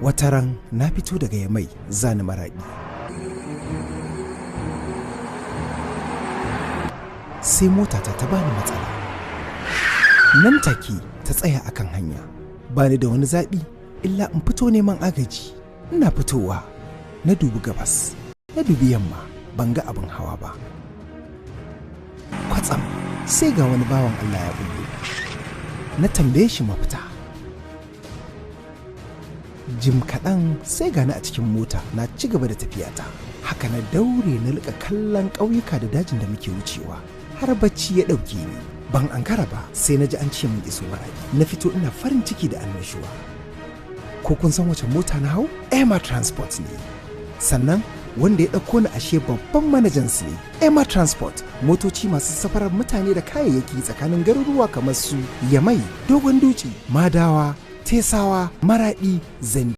Wataran na fito daga Yamai zani Maraɗi. Sai motata ta bani matsala. Nan take ta tsaya akan hanya. Bani da wani zaɓi illa in fito neman agaji. Ina fitowa na dubi gabas, na dubi yamma, ban ga abin hawa ba. Kwatsam sai ga wani bawan Allah ya bullo. Na tambaye shi mafita. Jim kaɗan sai gani a cikin mota na ci gaba da tafiyata. Haka na daure na liƙa kallon ƙauyuka da dajin da muke wucewa har bacci ya ɗauke ni. Ban ankara ba sai na ji an ce min iso Maraɗi. Na fito ina farin ciki da annashuwa. Ko kun san wace mota na hau? Emma Transport ne. Sannan wanda ya ɗauko ni ashe babban manajan su ne. Emma Transport, motoci masu safarar mutane da kayayyaki tsakanin garuruwa kamar su Yamai, Dogon Dutse, Madawa, Tesawa, Maraɗi, Zandar.